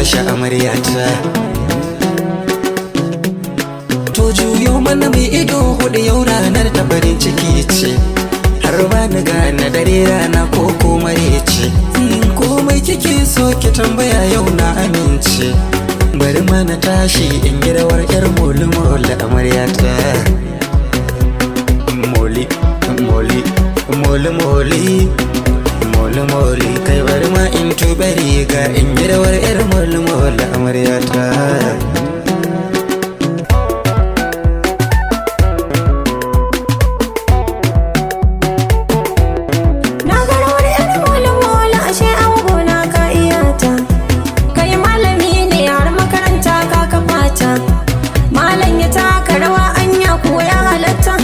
tashi amaryata. To juyo mana mai ido hudu, yau ranar ta farin ciki ce. Har ba ni gane dare rana ko marece. Komai kike so ki tambaya, yau na amince. Bari ma na tashi in yi rawar yar moli moli amaryata. Moli moli moli moli moli moli, kai bari ma in tuɓe riga in yi rawar yar moli moli amaryata. Na ga rawar 'yar mola-mola, ashe an gona ka iya ta. Kai malami ne, har makaranta ka kafa ta. Malam ya taka rawa, anya ko ya halatta?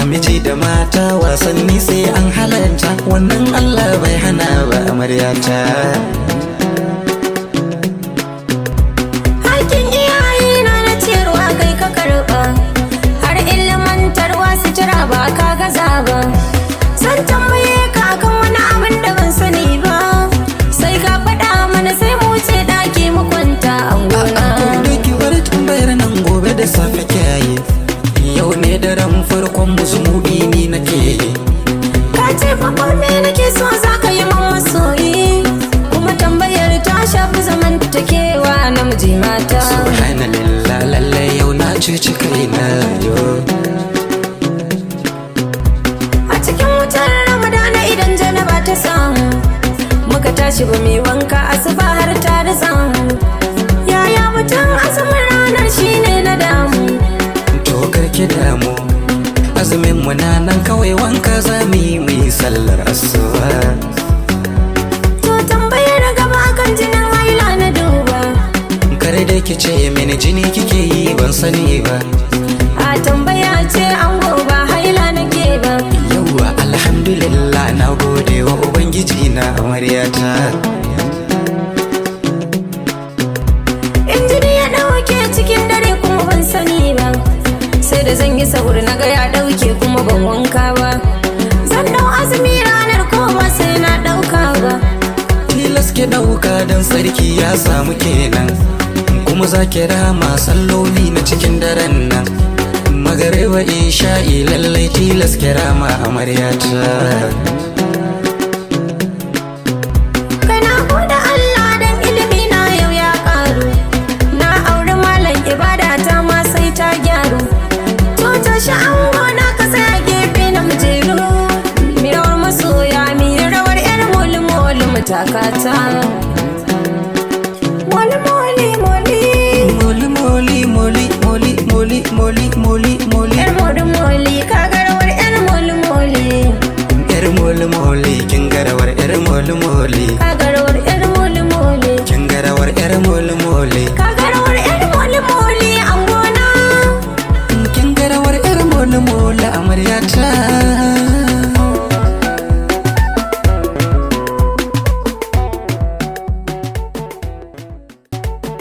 A miji da mata wasanni sai an halarta, wannan Allah bai hana ba amaryata. Hakkin iyaye na na ciyarwa kai ka karɓa. Har ilimantarwa, sutura ba ka gaza ba. Zan tambaye ka akan wani abin da ban sani ba. Sai ka faɗa mana, sai mu wuce ɗaki mu kwanta a gona. Da ki bar tambayar nan, gobe da safe kiyaye. Yau ne daren farkon muzumubi ni nake yi. Ka ce fa kome nake so za ka yi min masoyi. Kuma tambayar ta shafi zamantakewa namiji mata. Subhanallah, lallai yau na cuci kaina yo. A cikin wutar Ramadana idan janaba ta samu, muka tashi ba mai wanka, asuba har ta ritsa mu. Yaya mutum azumin ranar shine na damu? To karki damu, azumin mu na nan, kawai wanka za mu yi mu yi sallar asuba. To tambayar gaba kan jinin haila na duba. Kare da ki ce mini jini kike yi, ban sani ba. A tambaya ce an ba haila nake ba. Yauwa, alhamdulillah, na gode wa Ubangiji na amaryata. In jini ya ɗauke cikin dare kuma ban sani ba, sai da zan yi sahur na ga ya ɗauke kuma ban wanka ba. Zan ɗau azumi ranar ko ba sai na ɗauka ba? Tilas ki ɗauka, don sarki ya samu kenan. Kuma za ki rama salloli na cikin daren nan. Magariba, isha'i, lallai tilas ki rama amaryata. Kana gode Allah dan ilimi na yau ya ƙaru. Na auri malam, ibada ta ma sai ta gyaru. To tashi an gona ka tsaya gefe na mujeru. Mi rawar masoya, mi rawar 'yar moli-moli mu takata. Moli moli moli. Moli moli moli moli moli moli moli moli. Yar moli moli, ka ga rawar yar moli moli. Yar moli moli, kin ga rawar yar moli moli. Ka ga rawar yar moli moli. Kin ga rawar yar moli moli. Ka